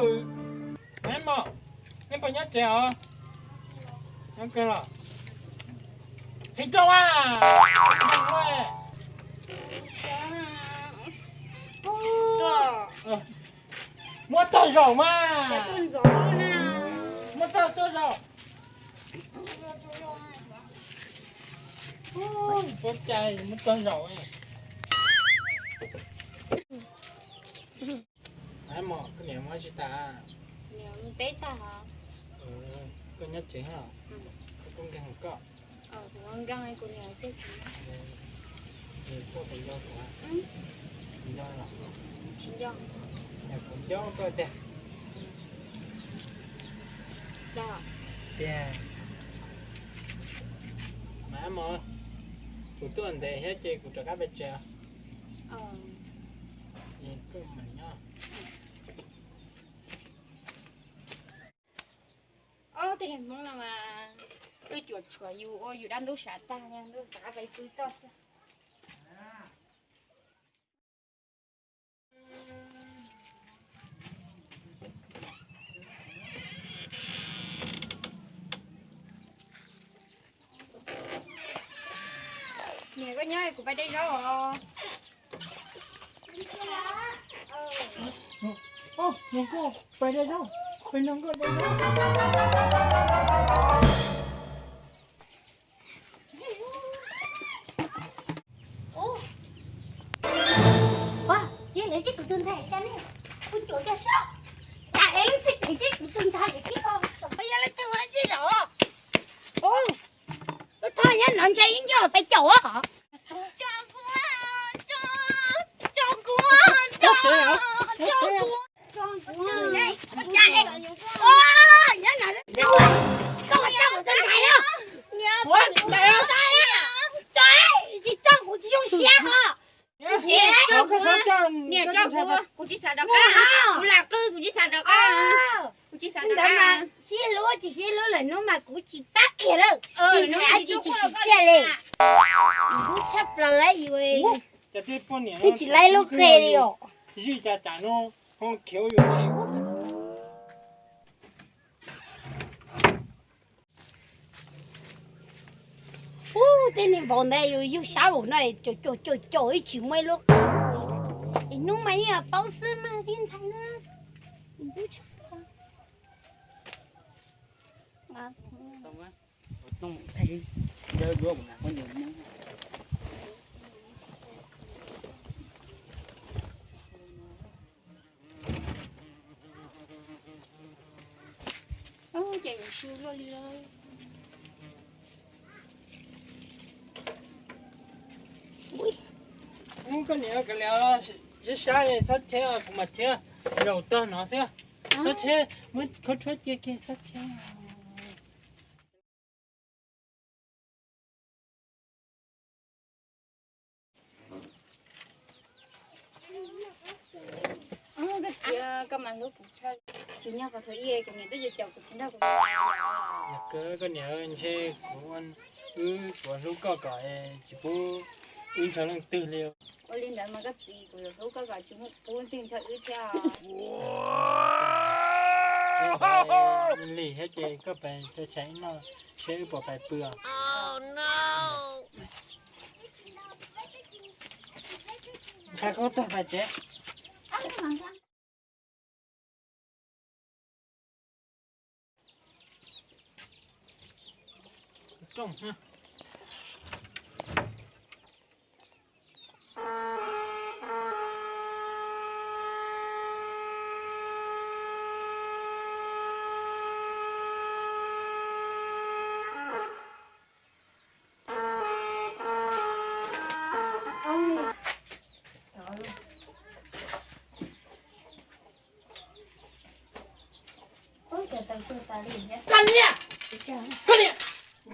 Mos, nej puas nyob tsev os? Nyob kawg los? Qhib rooj a. Muab tog zaum mas. Muab tog tsuag zaum. Ua cas muab tog zaum. Mos, koj niam muab tsis tas? Peb tag. Koj nyob tsev, koj kuj nkeeg koj. Kuv nco koj tiag. Tiag. Mas Mos, kuv tuaj ntev thiab ces kuv rov qab pais tsev. Koj mam nyob. Ob tug niag Hmoob no mas tuaj cuam tshuam yus ua yus dab ntub sav tag, ntuj rov qab pais pw toj xwb. Niam, koj nyob kuv pais de zaub os. Niam, koj pais de zaub, pais nrog nkauj de zaub. Ua, ces lawv txib kuv tus ntxhais cas ne, kuv caum cas sab, cas es lawv txib kuv tus ntxhais tib os, yog lawv txib kuv txib zaum. Lub thaj nyob no ntshe ib ncoj pais caum os. Tsis tso kuv tsis zoo siab os. Niam, tso kuv, kuv tsis xav rov qab, kuv lam qw kuv tsis xav rov qab, kuv tsis xav rov qab. Sib hlub tsis sib hlub lawm hnub mas kuv tsis pab kiag lawm. Ib tsis tsis tsis tiag li. Hlub tshaj plaws lawm yus, tsis laib lub qe li os. Zij cas cas no ho khiav yus. Ub, tej niag vauv ntawd yus yug sab npaum no, caum caum caum ib tsis muaj ib lub qe. Es hnub mas yeej paub xwb mas tib ntxhais na. Ces yuav su luaj li. Koj niam, koj niam, sab sab txhob cheb, kuv mam cheb zaum tog no xwb. Txhob cheb, muab khawb tshuab cia kiag txhob cheb. Koj tias koj mas hlub kuv tshaj, tsis nyob qhov twg ib, kuv niam twb yuav caum kuv tsis nrog kuv. Yog kawg koj niam, ntshe kuv, wb puas hlub koj kom tsis pub wb nrog leej twg li. Ua li ntawd mas koj txiv, kuv yuav hlub koj kom tsis pub leej twg nrog wb thiab. Li thiab ces koj pais tso tseg ib noj seb wb puas pais pw os. Ntshai koj tuag pais tsev. Koj niam, koj niam,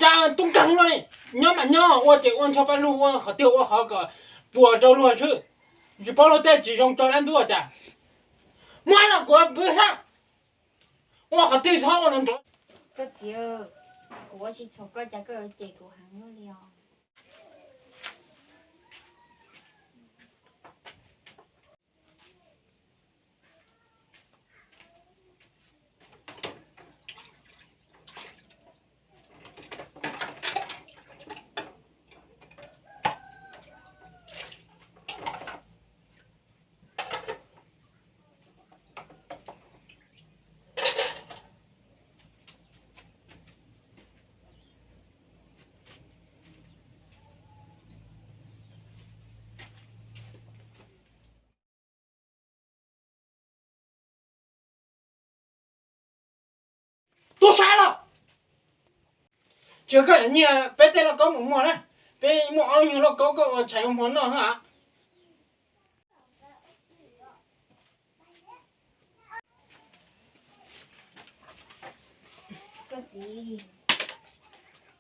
cas tub nkeeg no li, nyob mas nyob ua ces ua ncho paj lug ua qhov twg ua qhov kom puas rau luag xwb, tsis paub luag tej tsis zoo tso dab ntub cas. Muab los kuv pw hab, ua qhov twg txhob ua no nrov. Koj txiv, kuv ua tsis txhaum koj cas koj yuav cem kuv heev luaj li os. Tub sab los, tsis koj nyiag peb tej lauj kaub mus muag na, peb muaj ob nyuag lauj kaub koj ua tshais ua hmo noj hab. Koj txiv,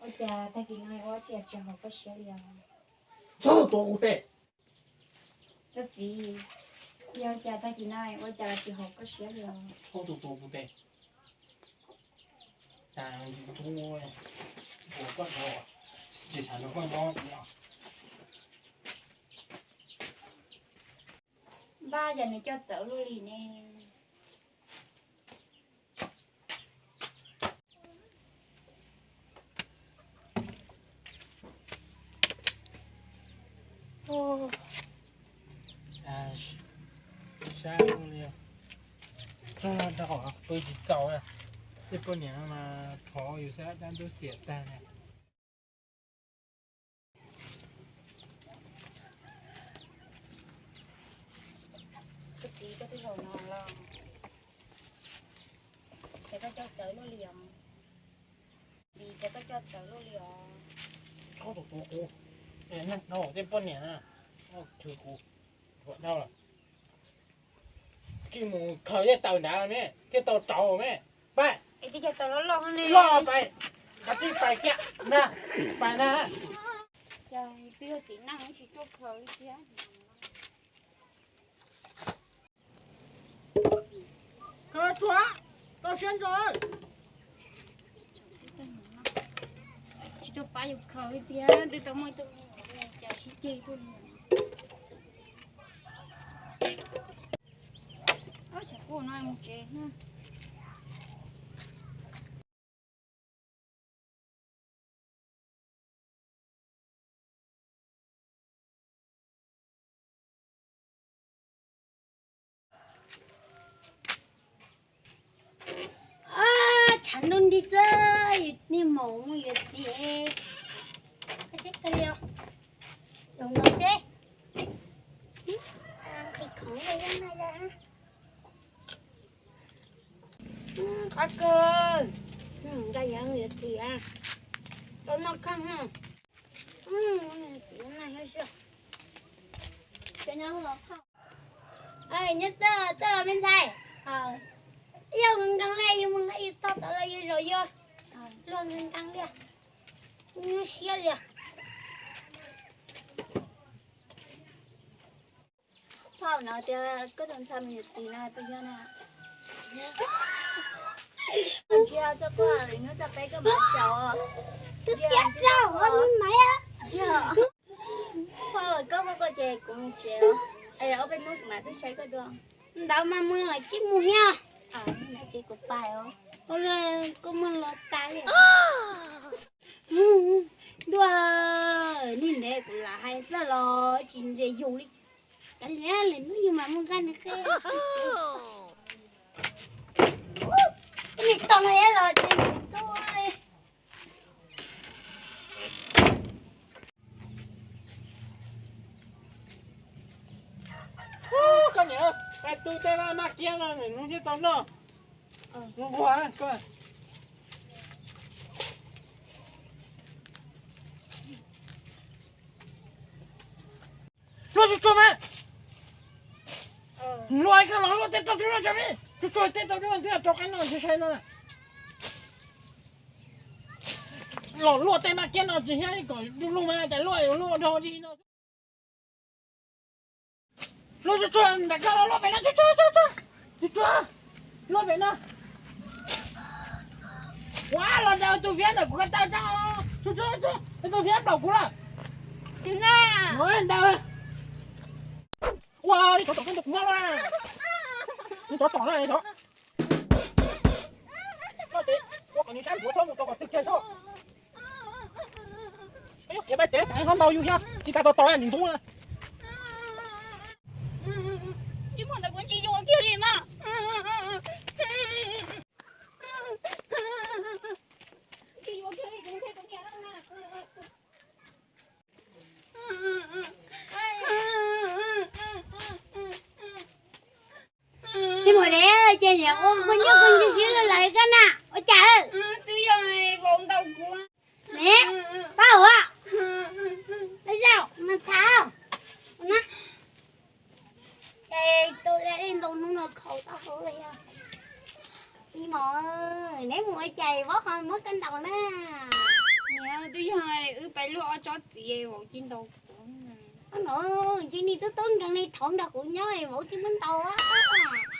ua cas tag kis no ua tsis tsis haum koj siab li os? Txhob tuav kuv tes. Koj txiv, yog cas tag kis no ua cas tsis haum koj siab li os? Txhob tuav kuv tes. Cas ntxub ntxub, ua koj dhau, tsis xav nrog koj nyob li os. Npaj cas nws coj txawv luaj li ne. Sab li, tsoog no rau qhov pw tsis txaus na, tej poj niam no mas thov yus sab dab ntub xiam tag na. Koj txiv, koj twb zaum no los, ces koj coj txawv luaj li os. Vim ces koj coj txawv luaj li os. Txhob tuav kuv, neeg dhau tej poj niam na, khwv kuv, dhau lawm. Tsis mus khaws tej taws nrad me, thiaj tau rauv me. Pab, loj pais, kav tsij pais kiag na, pais na. Twb yog txiv neej tsis tuaj khaws li thiab. Khaws tsuag, tau siab ntso. Tsis tuaj pab yus khaws li thiab, twb tau muaj ib tug me nyuam cas sib ceg tuaj li. Tsam kuj no mus tsev na. Tshav ntuj nti xwb, niaj maum mus yuav txiv. Koj seb kawg li os. Los no seb. Nqhis khoom li no. Qab kawg, nqa yuav yuav txiv, tau noj kheej. Txiv noj thiab. Nyob txog txoj los me ntxhais, yog nkees nkees li yus mus nqa yus tog tod los yus zaum yuav luag nkees nkees li, nyuaj siab li. Phauj no tias koj tus ntxhais mus yuav txiv no puas yog na? Ntsia txoj koj lwm hnub txoj peb koj mam tsaus. Tus siab rau ua maiv. Phauj, koj muab koj ces kuv mus tsev os. Es ob peb hnub kuv mam tuaj saib koj dua. Ntawd mas mus lawm tsis mus thiab. Ces kuv pais os. Ua li koj muag los tas li. Ntuj, niag ntev kuv lam hais txog los tsis ntxias yus li. Kav liam, lwm hnub yus mam mus nqa nws qe. Tus me tog no los tsis tu li. Koj niam, tu tej maj kiab no nws thiaj tau noj. Nquag koj. Luaj tsuag tsuag mas. Luaj koj los luaj tej tau dub no, tsuag tsuag tej tau dub no twb rau qab no tsis sai no. Los luaj tej maj kiab no tsis hiab kom du lug mas cas luaj luaj dhau li no. Luaj tsuag tsuag ntawm koj los luaj pem no, tsuag tsuag tsuag tsuag, luaj pem no. Ua los daws tus fiab ntawm kuv ko taw tso, tsuag tsuag tsuag, tus fiab nplaum kuv lawm. Tus na. Daws. Ua li tsov tom koj ntawm kuv mab loj na. Li tsov tom na tsov. Ua kom nws sab ntuav txhob mus tau kom twg kiag tso. Ib pab tsev ho ntau yus thiab tsis tas tos tos nws ntub na. Ib muag ntawd kuv ntsis yuav kiag li mas. Ntsis yuav kiag li kuv thiaj tus niam na. Tsis muaj dev, Ces niam ua kua nyuj kua ntsuag siab lawm koj na, ua cas? Twb yog vauv ntaus kuv ne, pab ua, pab zaum mas tham. Ces tus dab dej ntau hnub no khaus taub hau li. Ib mos, neb mus ua cas vauv ho muab koj ntaus na? Niam, twb yog wb pab luaj ob tsob txiv vauv cia ntaus kuv. Ob no, ntshe nej tub tub nkees li, thaum nrog kuv nyob vauv thiaj muab ntaus.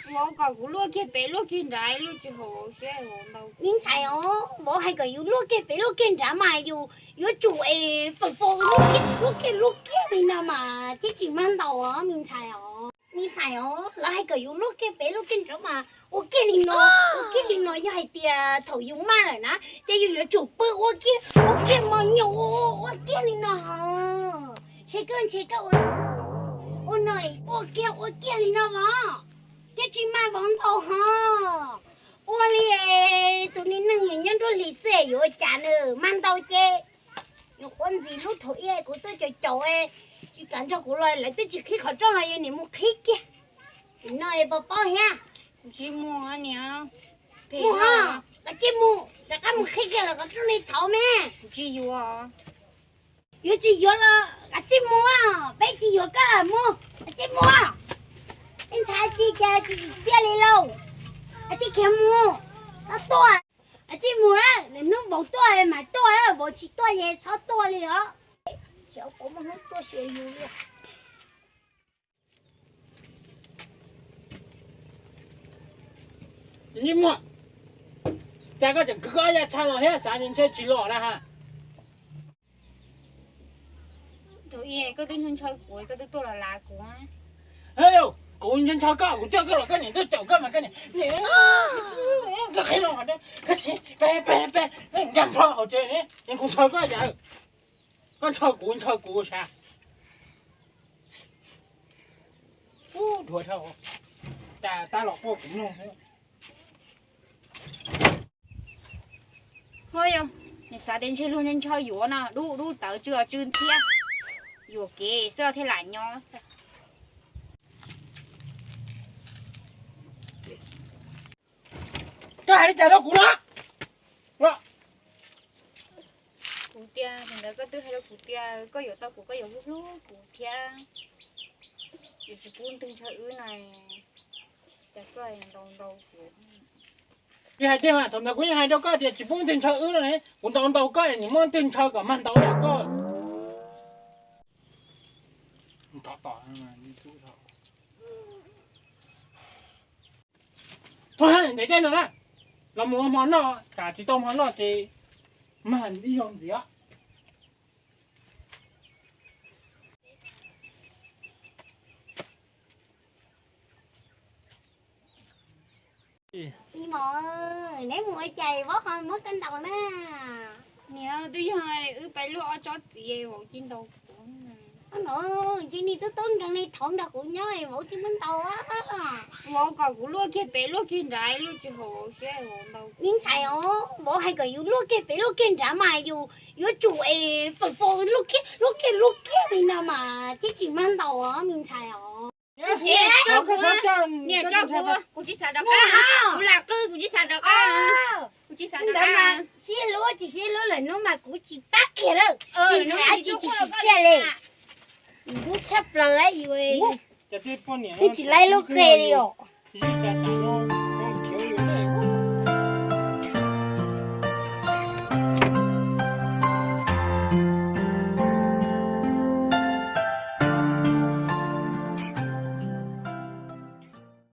Vauv kom kuv luaj kiag pem luaj kiag nrad, luaj tsis haum vauv siab, vauv ntaus. Me ntxhais os, vauv hais kom yus luaj kiag pem luaj kiag nrad mas yus yuav tsum es fawm fawm luaj kiag luaj kiag luaj kiag li no mas thiaj tsis mag ntaus os me ntxhais os. Me ntxhais os, lawv hais kom yus luaj kiag pem luaj kiag nrad mas ua kiag li no, ua kiag li no. Yog hais tias thaum yus maj lawm na, ces yus yuav tsum pw ua kiag, ua kiag mos nyuam, ua kiag li no ho. Ntshe koj, ntshe koj ua, ua no, ua kiag ua kiag li no vauv, thiaj tsis mag vauv ntaus ho. Ua li tus niag neeg nyob nruab hlis xwb yuav ua cas nws mag ntaus ces. Yuav quav ntxiv lub thaum ub kuv tuaj caum caum, tsis kam nrog kuv los lawv twb tsis qhib qhov rooj los yus niam mus qhib kiag. Nim no es puas paub thiab? Tsis mus niam. Mus ho, koj cia mus, rov qab mus qhib kiag los koj rooj li thaud me. Tsis yuav. Yuav tsis yuav los koj cia mus, peb tsis yuav koj mus, koj cia mus. Ib ntxhais tsis cas tsis tsim txiaj li lauj. Koj cia khiav mus, txhob tuaj. Koj cia mus lawm, hnub vauv tuaj mas tuaj, vauv tsis tuaj ces txhob tuaj li os. Tsis ua hnub tuaj xyuas yus li. Cas koj tseem kwv koj ob yam tshaj los thiab xav ntshe tsis los na ha. Thaum ub koj twb ntshaw kuv, koj twb tuaj los lav kuv. Kuv ntshaw koj, kuv coj koj los koj niam tuaj caum koj mas koj niam, koj qhib los, koj tsis pe pe pe nkag nrho hauv tsev, kuv ntshaw koj yam. Koj ntshaw kuv, ntshaw kuv sav. Ub, dhuav dhau, cas tab los quaj kuv mloog. Ho yog nws xav tias ntshe luag ntshaw yuav no, dub dub tawv tsw tsw ntxhiab, yuam kev xwb thiaj lam nyob. Koj hais li cas rau kuv no? Kuv tias, thaum ntawd koj twb hais rau kuv tias koj yuav tau kuv, koj yuav hlub hlub kuv thiab, yuav tsis pub leej twg ntshaw wb no, cas koj ntaus ntaus kuv. Kuv hais tiag mas, thaum ntawd kuv yeej hais rau koj tias tsis pub leej twg ntshaw wb no ne, kuv ntaus ntaus koj es nim muaj leej twg ntshaw kom mag ntaus yam koj. Thov ntev tej no na, los mus ua hmo noj, tsam tsis tau hmo noj ces mag ib zaug ntxiv. Ib mos, neb mus ua cas vauv ho muab koj ntaus na? Niam, twb yog wb pab luaj ob tsob txiv vauv cia ntaus kuv. Ob no, ntshe nej tub tub nkees li, thaum nrog kuv nyob vauv thiaj muab ntaus. Vauv kom kuv luaj kiag pem luaj kiag nrad, luaj tsis haum vauv siab, vauv ntaus. Me ntxhais os, vauv hais kom yus luaj kiag pem luaj kiag nrad mas yus yuav tsum es fawm fawm luaj kiag luaj kiag luaj kiag li no mas thiaj tsis mag ntaus os me ntxhais os. Niam, tso kuv, kuv tsis xav rov qab, kuv lam qw, kuv tsis xav rov qab, kuv tsis xav rov qab. Siab hlub tsis siab hlub lawm hnub mas kuv tsis pab kiag lawm. Tsis tsim txiaj li, hlub tshaj plaws lawm yus, tsis laib lub qe li os.